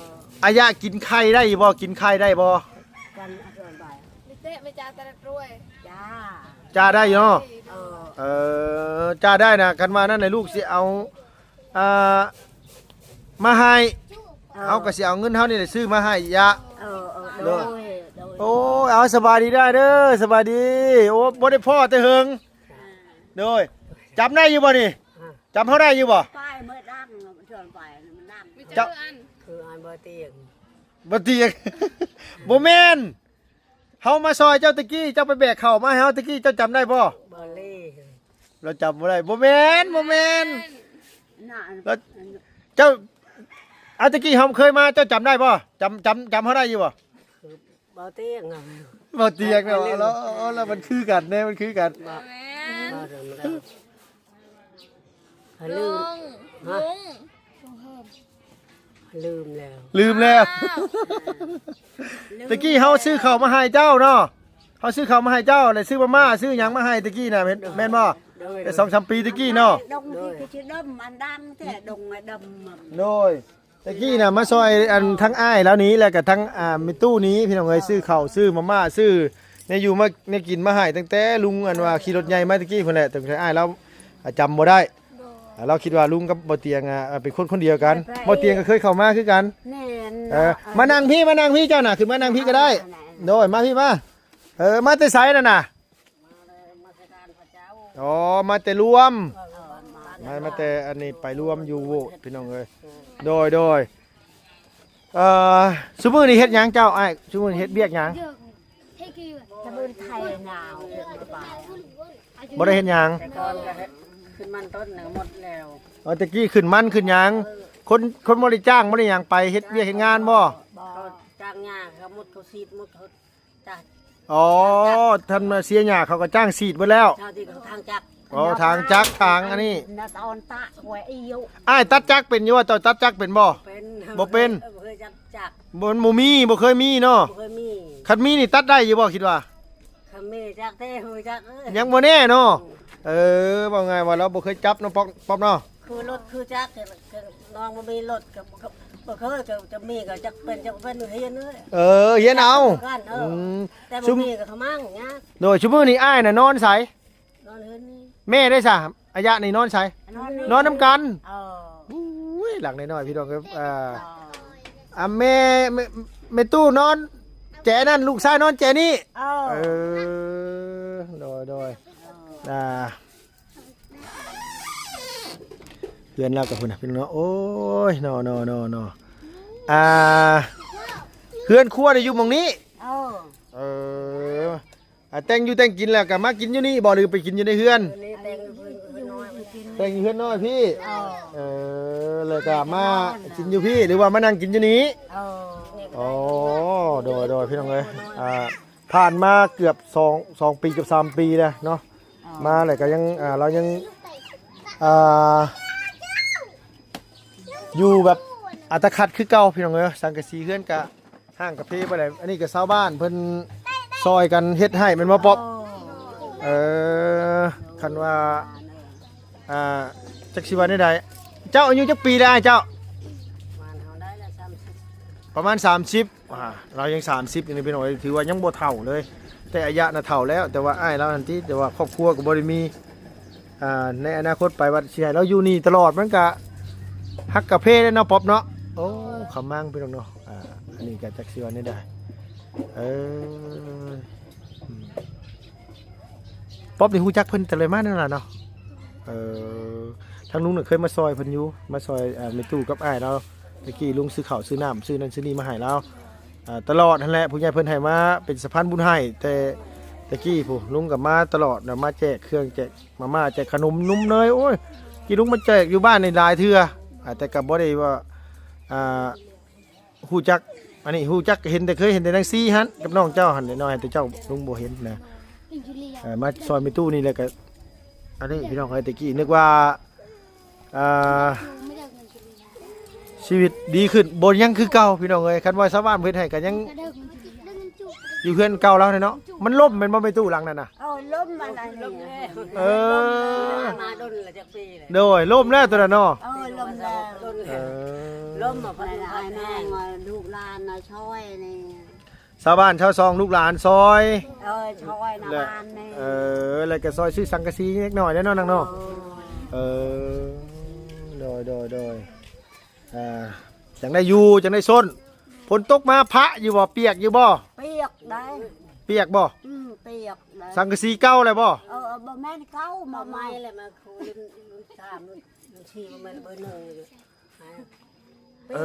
ອາຍະກິນໄຂ່ໄດ້ຢູ່ບໍ່? ກິນໄຂ່ໄດ້ບໍ່? ກັນເອົາສ່ວນໄປ ມີເຕະ ມີຈາ ແຕ່ລະດ້ວຍ ຈ້າ ຈ້າໄດ້ຢູ່ເນາະ. ເອີ ເອີ ຈ້າໄດ້ນະ ຄັນວ່ານັ້ນນະ ລູກຊິເອົາ ອ່າ ມາໃຫ້ ເອີ ເຮົາກໍຊິເອົາເງິນເຮົານີ້ແຫຼະຊື້ມາໃຫ້ຍະ. ເອີ ເອີ ໂດຍ ໂດຍ ໂດຍ ໂອ້ຍ ເອົາ ສະບາຍດີເດີ ສະບາຍດີ. ໂອ້ ບໍ່ໄດ້ພໍ້ແຕ່ເຫິງ. ໂດຍ ຈຳໄດ້ຢູ່ບໍ່ນີ້? ຈຳເຮົາໄດ້ຢູ່ບໍ່? ປ້າຍເມື່ອດັງ ເຊີນໄປມັນດັງ ເຈົ້າ ຄືອັນບໍ່ຕຽງ ບໍ່ຕຽງ ບໍ່ແມ່ນ ເຮົາມາຊ່ອຍເຈົ້າຕະກີ້ ເຈົ້າໄປແບກເຂົ້າມາໃຫ້ເຮົາຕະກີ້ ເຈົ້າຈຳໄດ້ບໍ່? ບໍ່ເລີຍ ລາວຈຳບໍ່ໄດ້. ບໍ່ແມ່ນ ບໍ່ແມ່ນ ລາວ ເຈົ້າ ອາ ຕະກີ້ເຮົາເຄີຍມາ ເຈົ້າຈຳໄດ້ບໍ່? ຈຳ ຈຳ ຈຳເຮົາໄດ້ຢູ່ບໍ່? ບໍ່ຕຽງ ບໍ່ຕຽງເນາະ ລາວ ລາວມັນຄືກັນເດ້ ມັນຄືກັນ. ບໍ່ແມ່ນ ລືມ ລຸງ ລືມແລ້ວ ລືມແລ້ວ. ຕະກີ້ເຮົາຊື້ເຂົ້າມາໃຫ້ເຈົ້າເນາະ ເຮົາຊື້ເຂົ້າມາໃຫ້ເຈົ້າ ແລ້ວຊື້ມາມ່າ ຊື້ຫຍັງມາໃຫ້ຕະກີ້ນະ ແມ່ນ ແມ່ນບໍ່? ໂດຍ ແຕ່ສອງສາມປີຕະກີ້ເນາະ ໂດຍ ໂດຍ ຕະກີ້ນະມາຊ່ອຍອັນທັງອ້າຍລາວນີ້ ແລ້ວກໍທັງ ອ່າ ແມ່ຕູ້ນີ້ ພີ່ນ້ອງເອີຍ ຊື້ເຂົ້າ ຊື້ມາມ່າ ຊື້ແນວຢູ່ມາ ແນວກິນມາໃຫ້ ຕັ້ງແຕ່ລຸງ ອັນວ່າຂີ່ລົດໃຫຍ່ມາຕະກີ້ພຸ້ນແຫຼະ ຕັ້ງແຕ່ອ້າຍລາວ ອ່າ ຈຳບໍ່ໄດ້. ໂດຍ ອ່າ ລາວຄິດວ່າລຸງກັບບໍ່ຕຽງ ອ່າ ເປັນຄົນຄົນດຽວກັນ ແມ່ນ ບໍ່ຕຽງກໍເຄີຍເຂົ້າມາຄືກັນ. ແມ່ນ ເອີ ມານັ່ງພີ້ ມານັ່ງພີ້ ເຈົ້ານະ ຂຶ້ນມານັ່ງພີ້ກໍໄດ້. ໂດຍ ມາພີ້ມາ. ເອີ ມາແຕ່ໃສນັ້ນນະ? ມາແຕ່ລວມ ເອີ ມາ ມາ ມາແຕ່ອັນນີ້ ໄປລວມຢູ່ໂວດ ພີ່ນ້ອງເອີຍ. ໂດຍ ໂດຍ ເອີ ຊຸມື້ນີ້ເຮັດຫຍັງເຈົ້າອ້າຍ? ຊຸມື້ນີ້ເຮັດວຽກຫຍັງ? ຕະບອນໄທນາວ ບໍ່ໄດ້ເຮັດຫຍັງ ແຕ່ກ່ອນກໍເຮັດຂຶ້ນມັນຕົ້ນໜຶ່ງໝົດແລ້ວ. ອໍ ຕະກີ້ຂຶ້ນມັນຂຶ້ນຫຍັງ ເອີ ຄົນ ຄົນບໍ່ໄດ້ຈ້າງ ບໍ່ໄດ້ຫຍັງ ໄປເຮັດວຽກເຮັດງານບໍ່? ບໍ່ ເຂົາຈ້າງຫຍ້າ ເຂົາໝົດ ເຂົາສີດໝົດ ເຂົາ ຈ້າງ ອໍ ທ່ານມາເສຍຫຍ້າ ເຂົາກໍຈ້າງສີດເບິດແລ້ວ. ເຈົ້າທີ່ເຂົາທາງຈັກ ອໍ ທາງຈັກ ທາງອັນນີ້ ນະຕອນຕະ ແຂວະອີຢູ່. ອ້າຍຕັດຈັກເປັນຢູ່ບໍ່? ເຈົ້າຕັດຈັກເປັນບໍ່? ເປັນ ບໍ່ເປັນ ບໍ່ເຄີຍຈັບຈັກ ບໍ່ ບໍ່ມີ ບໍ່ເຄີຍມີເນາະ ບໍ່ເຄີຍມີ. ຄັນມີນີ້ຕັດໄດ້ຢູ່ບໍ່ ຄິດວ່າ? ຄັນມີຈັກແທ້ ຮູ້ຈັກເອີຍ ຍັງບໍ່ແນ່ເນາະ. ອືມ ເອີ ເວົ້າງ່າຍວ່າລາວບໍ່ເຄີຍຈັບເນາະ ປອບ ປອບເນາະ. ຄືລົດຄືຈັກ ນ້ອງບໍ່ມີລົດກໍ ກໍບໍ່ເຄີຍ ກໍຈະມີກໍຈັກເປັນ ຈັກເປັນ ຮຽນເອີຍ. ເອີ ຮຽນເອົາ ຈັກຄືກັນ ເອີ ອືມ ແຕ່ບໍ່ມີກໍຂະມັງຍາກ. ໂດຍ ຊຸມື້ນີ້ອ້າຍນະນອນໃສ? ນອນເຮືອນນີ້. ແມ່ໄດ້ຊະ? ອາຍະນີ້ນອນໃສ? ນອນນຳກັນ. ເອີ ໂອ້ຍ ຫຼັງນ້ອຍໆ ພີ່ນ້ອງເອີຍ. ອ່າ ອ່າ ແມ່ ແມ່ ແມ່ຕູ້ນອນແຈນັ້ນ ລູກຊາຍນອນແຈນີ້. ເອີ ເອີ ໂດຍໆ ອ່າ ເຮືອນລາວກັບພຸ້ນນະ ພີ່ນ້ອງເນາະ. ໂອ້ຍ ເນາະ ເນາະ ເນາະ ເນາະ ອ່າ ເຮືອນຄົວນີ້ຢູ່ໝ່ອງນີ້. ເອີ ເອີ ອ່າ ແຕ່ງຢູ່ແຕ່ງກິນແລ້ວກໍມາກິນຢູ່ນີ້ບໍ່ ຫຼືໄປກິນຢູ່ໃນເຮືອນ? ແຕ່ງຢູ່ເຮືອນນ້ອຍພີ່. ເອີ ແລ້ວກໍມາກິນຢູ່ພີ້ ຫຼືວ່າມານັ່ງກິນຢູ່ນີ້? ອໍ ໂດຍໆ ພີ່ນ້ອງເອີຍ. ອ່າ ຜ່ານມາເກືອບສອງ ສອງປີ ເກືອບສາມປີແລ້ວເນາະ. ມາແລ້ວກໍຍັງ ອ່າ ລາວຍັງ ອ່າ ຢູ່ແບບອັດຕະຂັດຄືເກົ່າ ພີ່ນ້ອງເອີຍ. ສັງກະສີເຮືອນກະຮ້າງກະເພໄປແລ້ວ. ອັນນີ້ກະຊາວບ້ານເພິ່ນຊ່ອຍກັນເຮັດໃຫ້ແມ່ນບໍ່ ປອບ? ເອີ ຄັນວ່າ ອ່າ ຈັກຊິວ່າແນວໃດ. ເຈົ້າອາຍຸຈັກປີແລ້ວອ້າຍເຈົ້າ? ປະມານສາມສິບ. ອ່າ ລາວຍັງສາມສິບຢູ່ນີ້ ພີ່ນ້ອງເອີຍ ຖືວ່າຍັງບໍ່ເຖົ້າເລີຍ. ແຕ່ອາຍະນະເຖົ້າແລ້ວ ແຕ່ວ່າອ້າຍລາວຫັ້ນຕິ ແຕ່ວ່າຄອບຄົວກໍບໍ່ໄດ້ມີ. ອ່າ ໃນອະນາຄົດໄປວ່າຊິໃຫ້ລາວຢູ່ນີ້ຕະຫຼອດ ມັນກະຮັກກະເພແຫຼະເນາະ ປອບເນາະ. ໂອ້ ຂະມັງ ພີ່ນ້ອງເນາະ. ອ່າ ອັນນີ້ກະຈັກຊິວ່າແນວໃດ. ເອີ ອືມ ປອບນີ້ຮູ້ຈັກເພິ່ນແຕ່ໃດມາແນວນັ້ນເນາະ. ເອີ ທາງລຸງນະເຄີຍມາຊ່ອຍເພິ່ນຢູ່ ມາຊ່ອຍ ອ່າ ແມ່ຕູ້ກັບອ້າຍລາວ. ແຕ່ກີ້ລຸງຊື້ເຂົ້າຊື້ນ້ຳ ຊື້ນັ້ນຊື້ນີ້ມາໃຫ້ລາວ ອ່າ ຕະຫຼອດຫັ້ນແຫຼະ. ຜູ້ໃຫຍ່ເພິ່ນໃຫ້ມາເປັນສະພານບຸນໃຫ້ ແຕ່ ແຕ່ກີ້ພຸ້ນ ລຸງກໍມາຕະຫຼອດນະ ມາແຈກເຄື່ອງ ແຈກມາມ່າ ແຈກຂະໜົມນົມເນີຍ. ໂອ້ຍ ກີ້ລຸງມາແຈກຢູ່ບ້ານນີ້ຫຼາຍເທື່ອ ອ່າ ແຕ່ກໍບໍ່ໄດ້ວ່າ ອ່າ ຮູ້ຈັກ ອັນນີ້ຮູ້ຈັກ ເຫັນແຕ່ ເຄີຍເຫັນແຕ່ນາງຊີຫັ້ນກັບນ້ອງເຈົ້າຫັ້ນເດເນາະ ແຕ່ເຈົ້າລຸງບໍ່ເຫັນນະ. ເອີ ມາຊ່ອຍແມ່ຕູ້ນີ້ແລ້ວກໍ ອັນນີ້ ພີ່ນ້ອງເອີຍ ແຕ່ກີ້ນຶກວ່າ ອ່າ ຊີວິດດີຂຶ້ນ ບໍ່ຍັງຄືເກົ່າ ພີ່ນ້ອງເອີຍ. ຄັນວ່າຊາວບ້ານເພິ່ນເຮັດໃຫ້ກໍຍັງຢູ່ເຮືອນເກົ່າລາວເນາະ. ມັນລົ້ມແມ່ນບໍ່ແມ່ຕູ້ຫຼັງນັ້ນນະ? ເອີ ລົ້ມມັນອັນນີ້. ເອີ ມາດົນລະຈັກປີແລ້ວ. ໂດຍ ລົ້ມແລ້ວຕົວນັ້ນເນາະ. ເອີ ລົ້ມແລ້ວ. ເອີ ລົ້ມມາເພິ່ນໃຫ້ແມ່ງວ່າລູກຫຼານນະຊ່ອຍນີ້ ຊາວບ້ານຊາວຊ່ອງ ລູກຫຼານຊ່ອຍ. ເອີ ຊ່ອຍນະ ແລະ ບ້ານນີ້. ເອີ ແລ້ວກໍຊ່ອຍຊື້ສັງກະສີເລັກນ້ອຍແຫຼະເນາະ ນາງເນາະ. ເອີ ເອີ ໂດຍ ໂດຍ ໂດຍ. ອ່າ ຈັ່ງໄດ້ຢູ່ ຈັ່ງໄດ້ຊົນ. ຝົນຕົກມາພະຢູ່ບໍ່? ປຽກຢູ່ບໍ່? ປຽກໄດ໋. ປຽກບໍ່? ອືມ ປຽກໄດ໋. ສັງກະສີເກົ່າແລ້ວບໍ່? ເອີ ບໍ່ແມ່ນເກົ່າ ມາໃໝ່ແຫຼະ ມາຄູນສາມສີ່ ບໍ່ແມ່ນເບີໜຶ່ງຢູ່. ເອີ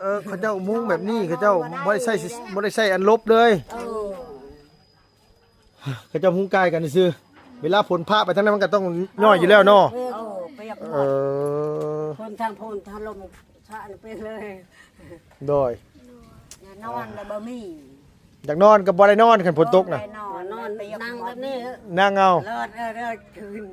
ເອີ ເຂົາເຈົ້າມຸງແບບນີ້ ເຂົາເຈົ້າບໍ່ໄດ້ໃຊ້ ບໍ່ໄດ້ໃຊ້ອັນຫຼົບເລີຍ. ເອີ ເຂົາເຈົ້າມຸງກາຍກັນຊື່ໆ. ເວລາຝົນພະໄປທາງໃດ ມັນກໍຕ້ອງຍ້ອຍຢູ່ແລ້ວເນາະ. ເອີ ປຽກ. ເອີ ຝົນທາງຝົນ ທາງລົມ ສະອັນເປັນເລີຍ. ໂດຍ ນອນລະບໍ່ມີ. ຢາກນອນກໍບໍ່ໄດ້ນອນ ຄັນຝົນຕົກນະ. ນອນ ນອນ ນັ່ງແບບນີ້ ນັ່ງເອົາ. ເລີດ ເລີດ ເລີດ ຄືນ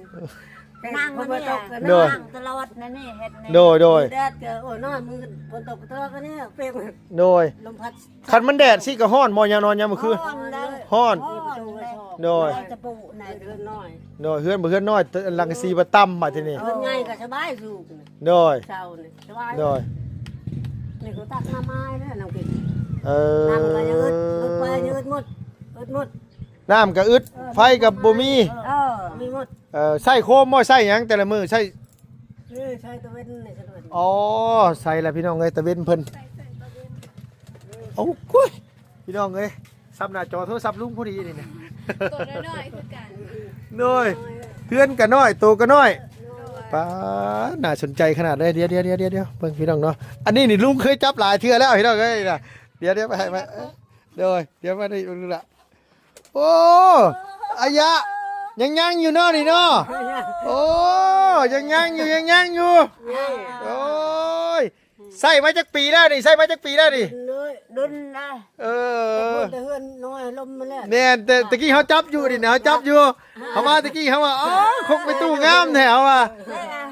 ນັ່ງແບບນີ້. ໂດຍ ນັ່ງຕະຫຼອດນະນີ້ ເຮັດນີ້. ໂດຍ ໂດຍ ແດດກໍ ໂອ້ຍ ນອນ ມື້ຝົນຕົກຕະຫຼອດກໍນີ້ ເປັນ. ໂດຍ ລົມພັດ. ຄັນມັນແດດຊີ້ກໍຮ້ອນບໍ່? ຍາມນອນຍາມມື້ຄືນ ຮ້ອນໄດ໋. ຮ້ອນ. ໂດຍ ເຮືອນນ້ອຍ. ໂດຍ ເຮືອນບໍ່ ເຮືອນນ້ອຍ ຫຼັງກະສີບໍ່ຕ່ຳບາດທີນີ້. ເຮືອນໃຫຍ່ກໍສະບາຍສູງ. ໂດຍ ເຊົານີ້ສະບາຍ. ໂດຍ ນີ້ກໍຕັກນ້ຳມາໃຫ້ແລ້ວ ນ້ຳກິນ. ເອີ ນ້ຳກໍຍືດ ໄຟຍືດໝົດ ອຶດໝົດ. ນ້ຳກໍອຶດ ເອີ ໄຟກໍບໍ່ມີ. ເອີ ມີໝົດ. ເອີ ໃຊ້ໂຄມບໍ່ ໃຊ້ຫຍັງແຕ່ລະມື້? ໃຊ້ ເອີ ໃຊ້ຕາເວັນນີ້ ຕາເວັນ. ອໍ ໃຊ້ລະພີ່ນ້ອງເອີຍ ຕາເວັນເພິ່ນ. ໂອ້ຍ ພີ່ນ້ອງເອີຍ ຊັບໜ້າຈໍໂທລະສັບລຸງພໍດີນີ້ນະ. ໂຕນ້ອຍໆຄືກັນ. ໂດຍ ເຮືອນກໍນ້ອຍ ໂຕກໍນ້ອຍ. ໂດຍ ປ້າ ໜ້າສົນໃຈຂະໜາດເລີຍ. ດຽວໆໆໆ ເບິ່ງພີ່ນ້ອງເນາະ. ອັນນີ້ນີ້ລຸງເຄີຍຈັບຫຼາຍເທື່ອແລ້ວ ພີ່ນ້ອງເອີຍນະ. ດຽວໆ ໄປໃຫ້ມາ. ໂດຍ ດຽວມານີ້ເບິ່ງດູລະ. ໂອ້ ອາຍະ ຍັງຍັງຢູ່ເນາະນີ້ເນາະ. ໂອ້ ຍັງຍັງຢູ່ ຍັງຍັງຢູ່. ໂອ້ຍ ໃຊ້ມາຈັກປີແລ້ວນີ້? ໃຊ້ມາຈັກປີແລ້ວນີ້? ດົນນະ. ເອີ ແຕ່ເຮືອນນ້ອຍລົມມາແລ້ວ. ແມ່ນ ແຕ່ຕະກີ້ເຮົາຈັບຢູ່ນີ້ນະ ເຮົາຈັບຢູ່. ເຮົາມາຕະກີ້ເຮົາວ່າ ອໍ ຄົກແມ່ຕູ້ງາມແທ້ ເຮົາວ່າ.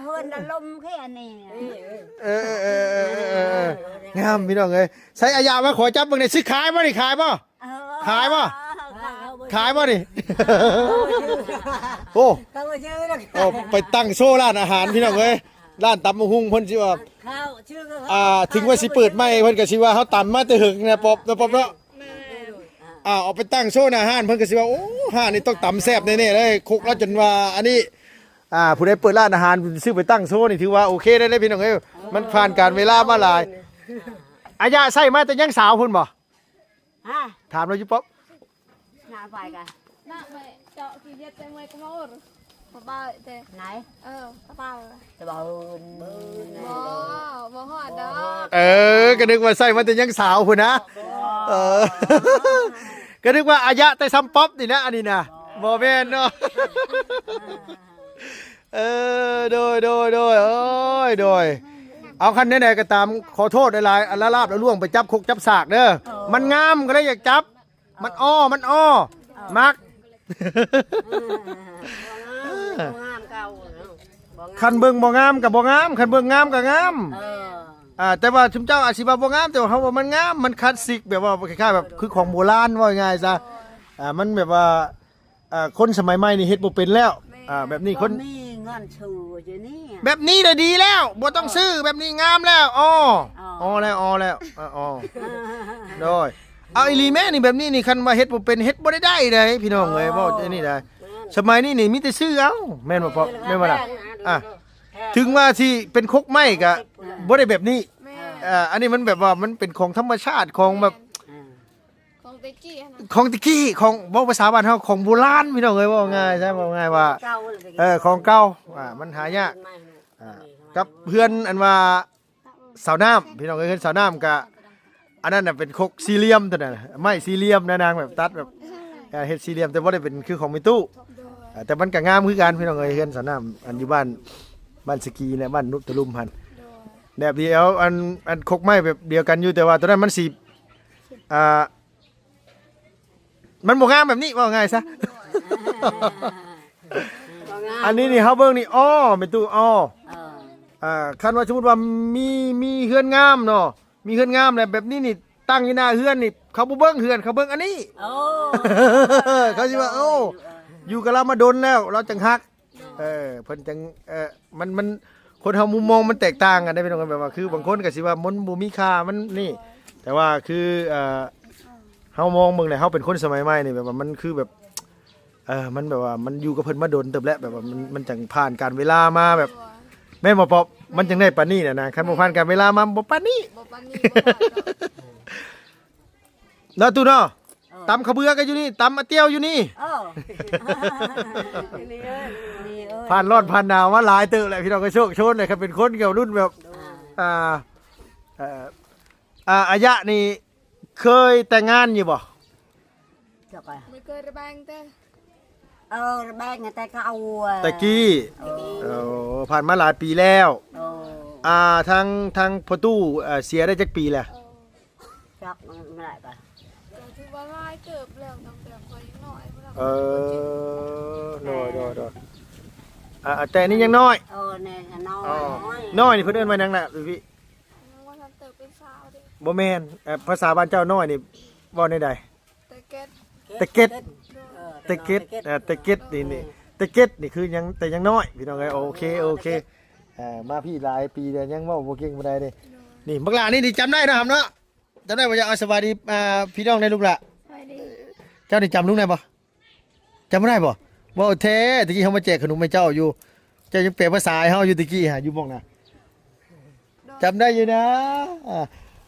ເຮືອນລະລົມຄືອັນນີ້. ເອີ ເອີ ງາມພີ່ນ້ອງເອີຍ. ໃຊ້ ອາຍະ ມາຂໍຈັບເບິ່ງແດ່. ຊິຂາຍບໍ່ນີ້? ຂາຍບໍ່? ເອີ ຂາຍບໍ່? ຂາຍບໍ່ນີ້? ໂອ້ ເຂົາບໍ່ຊື້ດອກ. ໂອ້ ໄປຕັ້ງໂຊຮ້ານອາຫານ ພີ່ນ້ອງເອີຍ. ຮ້ານຕຳບັກຫຸ່ງເພິ່ນຊິວ່າ ເຂົ້າຊື່ ອ່າ ເຖິງວ່າຊິເປີດໃໝ່ ເພິ່ນກໍຊິວ່າເຮົາຕຳມາແຕ່ເຫິງນະ ປອບ ເນາະ ປອບເນາະ. ແມ່ນ. ອ່າ ເອົາໄປຕັ້ງໂຊໜ້າຮ້ານ ເພິ່ນກໍຊິວ່າ ໂອ້ ຮ້ານນີ້ຕ້ອງຕຳແຊບແນ່ໆເລີຍ. ຄົກລາວຈົນວ່າອັນນີ້ ອ່າ ຜູ້ໃດເປີດຮ້ານອາຫານ ຊື້ໄປຕັ້ງໂຊນີ້ ຖືວ່າໂອເຄໄດ້ເດ້ພີ່ນ້ອງເອີຍ. ມັນຜ່ານການເວລາມາຫຼາຍ. ອາຍະໃຊ້ມາແຕ່ຍັງສາວພຸ້ນບໍ່? ຮະ? ຖາມລາວຢູ່ປ້ອມ. ໜ້າໄປກະ ໜ້າໄປເຈາະຂີ້ເຫຍື້ອແຕ່ເມື່ອຍກະໂມ ສະບາຍແຕ່ ໄໜ? ເອີ ສະບາຍ ສະບາຍ. ບໍ່ ບໍ່ຮອດດອກ. ເອີ ກະນຶກວ່າໃຊ້ມາແຕ່ຍັງສາວພຸ້ນນະ. ເອີ ກະນຶກວ່າອາຍະແຕ່ຊ່ຳປ້ອມນີ້ນະ ອັນນີ້ນະ. ບໍ່ແມ່ນເນາະ. ເອີ ໂດຍ ໂດຍ ໂດຍ ໂອ້ຍ ໂດຍ. ເອົາ ຄັນແນວໃດກໍຕາມ ຂໍໂທດຫຼາຍໆ ອັນລາບໆ ລະລ່ວງໄປຈັບຄົກຈັບສາກເດີ. ມັນງາມກໍເລີຍຢາກຈັບ ມັນອໍ ມັນອໍ ມັກ. ບໍ່ງາມ ບໍ່ງາມ ເກົ່າເນາະ ບໍ່ງາມ. ຄັນເບິ່ງບໍ່ງາມກໍບໍ່ງາມ ຄັນເບິ່ງງາມກໍງາມ. ເອີ ອ່າ ແຕ່ວ່າຊຸມເຈົ້າອາດຊິວ່າບໍ່ງາມ ແຕ່ວ່າເຮົາວ່າມັນງາມ ມັນຄລາສສິກ ແບບວ່າຄ້າຍໆ ແບບຄືຂອງໂບລານ ເວົ້າງ່າຍໆ ຊະ. ອ່າ ມັນແບບວ່າ ອ່າ ຄົນສະໄໝໃໝ່ນີ້ເຮັດບໍ່ເປັນແລ້ວ. ແມ່ນ ອ່າ ແບບນີ້ຄົນ ບໍ່ມີເງິນຊື້ຢູ່ນີ້ ແບບນີ້ລະດີແລ້ວ ບໍ່ຕ້ອງ ເອີ ຊື້ ແບບນີ້ງາມແລ້ວ. ອໍ ອໍ ອໍແລ້ວ ອໍແລ້ວ ເອີ ອໍ ໂດຍ. ເອົາອີ່ຫຼີແມ້ ນີ້ແບບນີ້ນີ້ ຄັນວ່າເຮັດບໍ່ເປັນ ເຮັດບໍ່ໄດ້ໄດ້ເດ້ພີ່ນ້ອງເອີຍ. ອໍ ເວົ້າອັນນີ້ໄດ້ ສະໄໝນີ້ນີ້ມີແຕ່ຊື້ເອົາ ແມ່ນບໍ່ພໍ່? ແມ່ນບໍ່ລະ? ອ່າ ເອີ ເອີ ເອີ ເຖິງວ່າຊິເປັນຄົກໄມ້ກະ ເອີ ບໍ່ໄດ້ແບບນີ້. ແມ່ນ ເອີ ອັນນີ້ມັນແບບວ່າມັນເປັນຂອງທຳມະຊາດ ຂອງແບບ ແມ່ນ ຂອງແຕ່ກີ້ຫັ້ນນະ ຂອງແຕ່ກີ້ ຂອງ ເວົ້າພາສາບ້ານເຮົາ ຂອງໂບລານ ພີ່ນ້ອງເອີຍ. ເວົ້າງ່າຍຊະ ເອີ ເວົ້າງ່າຍວ່າ ເກົ່າ ເອີ ຂອງເກົ່າ ອ່າ ມັນຫາຍາກ. ອ່າ ກັບເຮືອນອັນວ່າສາວນ້ຳ ພີ່ນ້ອງເອີຍ ເຮືອນສາວນ້ຳກະ ອັນນັ້ນນະເປັນຄົກສີ່ຫຼ່ຽມ ຕົວນັ້ນນະ ໄມ້ສີ່ຫຼ່ຽມນະ ນາງແບບຕັດແບບ ເອີ ເຮັດສີ່ຫຼ່ຽມ ແຕ່ບໍ່ໄດ້ເປັນຄືຂອງແມ່ຕູ້. ໂດຍ ເອີ ແຕ່ມັນກະງາມຄືກັນ ພີ່ນ້ອງເອີຍ. ເຮືອນສາວນ້ຳ ອັນຢູ່ບ້ານ ບ້ານສະກີແຫຼະ ບ້ານນຸດຕະລຸມຫັ້ນ. ໂດຍ ແບບດຽວ ອັນ ອັນຄົກໄມ້ແບບດຽວກັນຢູ່ ແຕ່ວ່າຕົວນັ້ນມັນຊິ ອ່າ ມັນບໍ່ງາມແບບນີ້ ເວົ້າງ່າຍຊະ. ບໍ່ງາມ ອັນນີ້ນີ້ເຮົາເບິ່ງນີ້ ອໍ ແມ່ຕູ້ ອໍ ເອີ ອ່າ ຄັນວ່າສົມມຸດວ່າມີ ມີເຮືອນງາມເນາະ ມີເຮືອນງາມແລ້ວ ແບບນີ້ນີ້ ຕັ້ງຢູ່ໜ້າເຮືອນນີ້ ເຂົາບໍ່ເບິ່ງເຮືອນ ເຂົາເບິ່ງອັນນີ້. ໂອ້ ເຂົາຊິວ່າ ໂອ້ ເອີ ຢູ່ກັບລາວມາດົນແລ້ວ ລາວຈັ່ງຮັກ. ໂດຍ ເອີ ເພິ່ນຈັ່ງ ເອີ ມັນ ມັນ ຄົນເຮົາມຸມມອງມັນແຕກຕ່າງກັນເດ້ ພີ່ນ້ອງ. ແບບວ່າຄືບາງຄົນກໍຊິວ່າມັນບໍ່ມີຄ່າ ມັນນີ້ ໂດຍ ແຕ່ວ່າຄື ເອີ ເຮົາມອງເບິ່ງແລ້ວ ເຮົາເປັນຄົນສະໄໝໃໝ່ນີ້ ແບບວ່າມັນຄືແບບ ເອີ ມັນແບບວ່າມັນຢູ່ກັບເພິ່ນມາດົນເຕີບແລ້ວ ແບບວ່າມັນ ມັນຈັ່ງຜ່ານການເວລາມາແບບ ໂດຍ ແມ່ນບໍ່ປອບ? ແມ່ນ ມັນຈັ່ງໄດ້ປານນີ້ນະນາງ ຄັນບໍ່ຜ່ານການເວລາມາບໍ່ປານນີ້ ບໍ່ປານນີ້ ບໍ່ປານດອກ. ເນາະຕູ້ເນາະ ເອີ ຕຳເຂົ້າເບືອກໍຢູ່ນີ້ ຕຳອາຕຽວຢູ່ນີ້. ເອີ ນີ້ເອີ ນີ້ເອີ ຜ່ານຮ້ອນຜ່ານໜາວມາຫຼາຍເຕີບແລ້ວ ພີ່ນ້ອງ ກໍໂຊກໂຊນແຫຼະ. ຄັນເປັນຄົນແບບລຸ້ນແບບ ອ່າ ອ່າ ເອີ ອ່າ ອາຍະນີ້ເຄີຍແຕ່ງງານຢູ່ບໍ່? ຈັກ ບໍ່ເຄີຍ ລະແບ່ງແຕ່ ເອີ ລະແບ່ງແຕ່ເກົ່າ ແຕ່ກີ້. ເອີ ໂອ້ ຜ່ານມາຫຼາຍປີແລ້ວ. ເອີ ອ່າ ທາງ ທາງພໍ່ຕູ້ ເອີ ເສຍໄດ້ຈັກປີແລ້ວ? ເອີ ຈັກ ມັນຫຼາຍປະ ກໍຖືວ່າຫຼາຍເຕີບແລ້ວ ຕັ້ງແຕ່ຂ້ອຍຍັງນ້ອຍພຸ້ນນະ. ເອີ ໂດຍ ໂດຍ ໂດຍ ອ່າ ແຕ່ນີ້ຍັງນ້ອຍ. ເອີ ແນ່ ນ້ອຍ ນ້ອຍ ນ້ອຍນີ້ເພິ່ນເອີ້ນວ່າຫຍັງນະ? ຍັງບໍ່ທັນເຕີບເປັນສາວເດ້. ບໍ່ແມ່ນ ເອີ ພາສາບ້ານເຈົ້ານ້ອຍນີ້ເວົ້າແນວໃດ? ແຕ່ເກັດ ແຕ່ເກັດ ໂດຍ ແຕ່ເກັດ ເອີ ແຕ່ເກັດນີ້ ນີ້ ແຕ່ເກັດນີ້ຄືຍັງ ແຕ່ຍັງນ້ອຍ ພີ່ນ້ອງເອີຍ. ໂອເຄ ໂອເຄ ເອີ ມາພີ້ຫຼາຍປີແລ້ວ ຍັງເວົ້າບໍ່ເກັ່ງປານໃດເດ້. ໂດຍ ນີ້ບັກຫຼ້ານີ້ ນີ້ຈຳໄດ້ເນາະ ຫຳເນາະ ຈຳໄດ້ບໍ່? ຢາກເອົາສະບາຍດີ ອ່າ ພີ່ນ້ອງແດ່ລູກຫຼ້າ. ສະບາຍດີ. ເຈົ້ານີ້ຈຳລຸງໄດ້ບໍ່? ຈຳບໍ່ໄດ້ບໍ່? ເວົ້າແທ້ ຕະກີ້ເຮົາມາແຈກຂະໜົມໃຫ້ເຈົ້າຢູ່ ເຈົ້າຍັງແປພາສາໃຫ້ເຮົາຢູ່ຕະກີ້ຫາ ຢູ່ໝ່ອງນະ. ໂດຍ ຈຳໄດ້ຢູ່ນະ. ອ່າ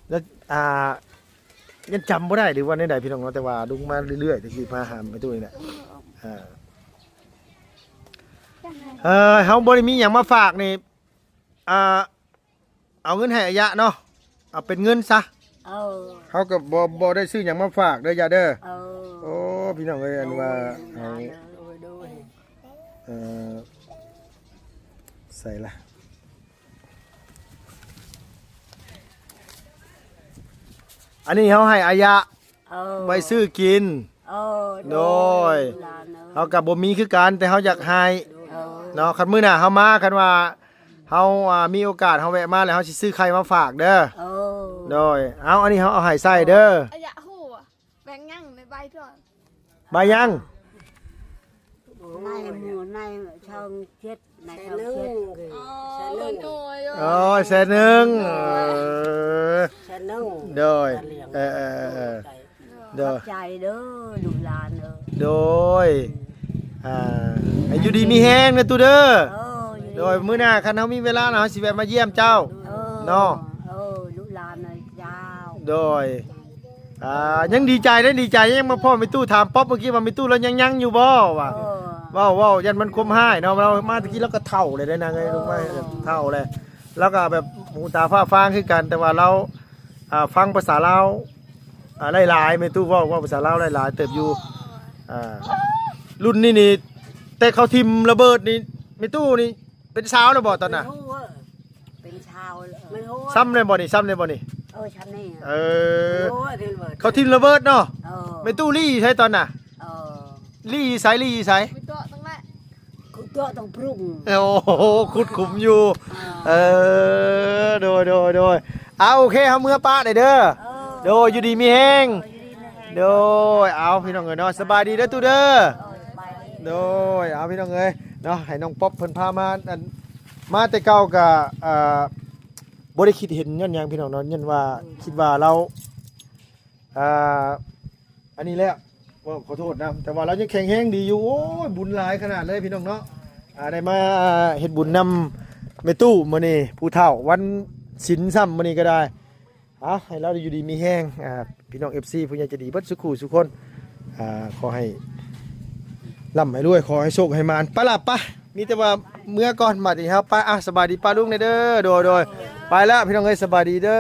ແລ້ວ ອ່າ ຍັງຈຳບໍ່ໄດ້ ຫຼືວ່າແນວໃດ ພີ່ນ້ອງເນາະ ແຕ່ວ່າລຸງມາເລື້ອຍໆ ຕະກີ້ມາຫາແມ່ຕູ້ນີ້ແຫຼະ. ອ່າ ເອີ ເຮົາບໍ່ໄດ້ມີຫຍັງມາຝາກນີ້ ອ່າ ເອົາເງິນໃຫ້ອາຍະເນາະ ເອົາເປັນເງິນຊະ. ເອີ ເຮົາກໍບໍ່ ບໍ່ໄດ້ຊື້ຫຍັງມາຝາກເດີ ຢາເດີ. ເອີ ໂອ້ ພີ່ນ້ອງເອີຍ ອັນວ່າ ໂດຍ ເອົາ ໂດຍ ໂດຍ ເອີ ໃສ່ລະ ອັນນີ້ເຮົາໃຫ້ອາຍະ ເອີ ໄວ້ຊື້ກິນ. ເອີ ໂດຍ ໂດຍ ຫຼານເອີຍ ເຮົາກໍບໍ່ມີຄືກັນ ແຕ່ເຮົາຢາກໃຫ້ ເອີ ເນາະ. ຄັນມື້ໜ້າເຮົາມາ ຄັນວ່າເຮົາ ອ່າ ມີໂອກາດ ເຮົາແວະມາແລ້ວ ເຮົາຊິຊື້ໄຂ່ມາຝາກເດີ. ເອີ ໂດຍ ເອົາ ອັນນີ້ເຮົາເອົາໃຫ້ໃສ່ເດີ. ອາຍະຮູ້ ແບ່ງຫຍັງໃນໃບຕົວະ? ໃບຫຍັງ? ໃນໝູ່ ໃນຊ່ອງເຈັດ ໃນຊ່ອງເຈັດ. ອໍ ແສນໜຶ່ງ ໂດຍ ໂດຍ ອໍ ແສນໜຶ່ງ ເອີ ແສນໜຶ່ງ ໂດຍ ເອີ ເອີ ເອີ ໂດຍ ຂອບໃຈເດີລູກຫຼານເອີຍ. ໂດຍ ອ່າ ໃຫ້ຢູ່ດີມີແຮງເດີຕູ້ເດີ. ເອີ ຢູ່ດີ ໂດຍ ມື້ໜ້າຄັນເຮົາມີເວລານະ ເຮົາຊິແວະມາຢ້ຽມເຈົ້າ ເອີ ເນາະ. ເອີ ລູກຫຼານເອີຍເຈົ້າ. ໂດຍ ອ່າ ຍັງດີໃຈເດ້ ດີໃຈ ຍັງມາພໍ້ແມ່ຕູ້. ຖາມປັອບເມື່ອກີ້ວ່າແມ່ຕູ້ລາວຍັງ ຍັງຢູ່ບໍ່ວ່າ ເອີ ເວົ້າ ເວົ້າ ຢ້ານມັນຄວາມຮ້າຍເນາະ. ລາວມາຕະກີ້ລາວກໍເຖົ້າແລ້ວເດ້ນາງເອີຍ ເອີ ລຸງໄມ້ເຖົ້າແລ້ວ ລາວກໍແບບຫູຕາຟ້າຟາງຄືກັນ ແຕ່ວ່າລາວ ອ່າ ຟັງພາສາລາວ ອ່າ ຫຼາຍໆ ແມ່ຕູ້ເວົ້າ ເວົ້າພາສາລາວຫຼາຍໆເຕີບຢູ່. ອ່າ ລຸ້ນນີ້ນີ້ ແຕ່ເຂົາຖິ້ມລະເບີດນີ້ ແມ່ຕູ້ນີ້ເປັນສາວແລ້ວບໍ່ຕອນນັ້ນ? ເປັນສາວ ສ່ຳແລ້ວບໍ່ນີ້ ສ່ຳແລ້ວບໍ່ນີ້? ເອີ ສ່ຳນີ້ ເອີ ເຂົາຖິ້ມລະເບີດເນາະ. ເອີ ແມ່ຕູ້ລີ້ໃສຕອນນ່ະ? ເອີ ລີ້ຢູ່ໃສ? ລີ້ຢູ່ໃສ? ຂຸດເຈາະຕົງນັ້ນ ຂຸດເຈາະຕົງປຸງ. ໂອ້ໂຫ ຂຸດຂຸມຢູ່. ເອີ ເອີ ໂດຍ ໂດຍ ໂດຍ. ເອົາ ໂອເຄ ເຮົາເມືອປະໄດ້ເດີ. ເອີ ໂດຍ ຢູ່ດີມີແຮງ. ເອີ ຢູ່ດີມີແຮງ. ໂດຍ ເອົາ ພີ່ນ້ອງເອີຍເນາະ ສະບາຍດີເດີຕູ້ເດີ. ເອີ ສະບາຍດີ. ໂດຍ ເອົາ ພີ່ນ້ອງເອີຍເນາະ ໃຫ້ນ້ອງປັອບເພິ່ນພາມາ ອັນ ມາແຕ່ເກົ່າກະ ອ່າ ບໍ່ໄດ້ຄິດເຫັນຍ້ອນຫຍັງ ພີ່ນ້ອງເນາະ ຍ້ອນວ່າ ອືມ ຄິດວ່າລາວ ອ່າ ອັນນີ້ແຫຼະ ເວົ້າຂໍໂທດນຳ ແຕ່ວ່າລາວຍັງແຂງແຮງດີຢູ່. ໂອ້ຍ ບຸນຫຼາຍຂະໜາດເລີຍພີ່ນ້ອງເນາະ ອ່າ ໄດ້ມາເຮັດບຸນນຳແມ່ຕູ້ມື້ນີ້ ຜູ້ເຖົ້າ ວັນສິນຊ້ຳມື້ນີ້ກໍໄດ້. ອ່າ ໃຫ້ລາວຢູ່ດີມີແຮງ ອ່າ ພີ່ນ້ອງເອັຟຊີ ຜູ້ໃຫຍ່ໃຈດີເບິດສູ່ຄູ່ສູ່ຄົນ ອ່າ ຂໍໃຫ້ລ່ຳໃຫ້ລວຍ ຂໍໃຫ້ໂຊກໃຫ້ໝານ. ໄປລະ ໄປ ມີແຕ່ວ່າເມືອກ່ອນ ບາດນີ້ເຮົາໄປ. ອ່າ ສະບາຍດີປ້າລຸງແດ່ເດີ. ໂດຍ ໂດຍ ໄປລະ ພີ່ນ້ອງເອີຍ ສະບາຍດີເດີ.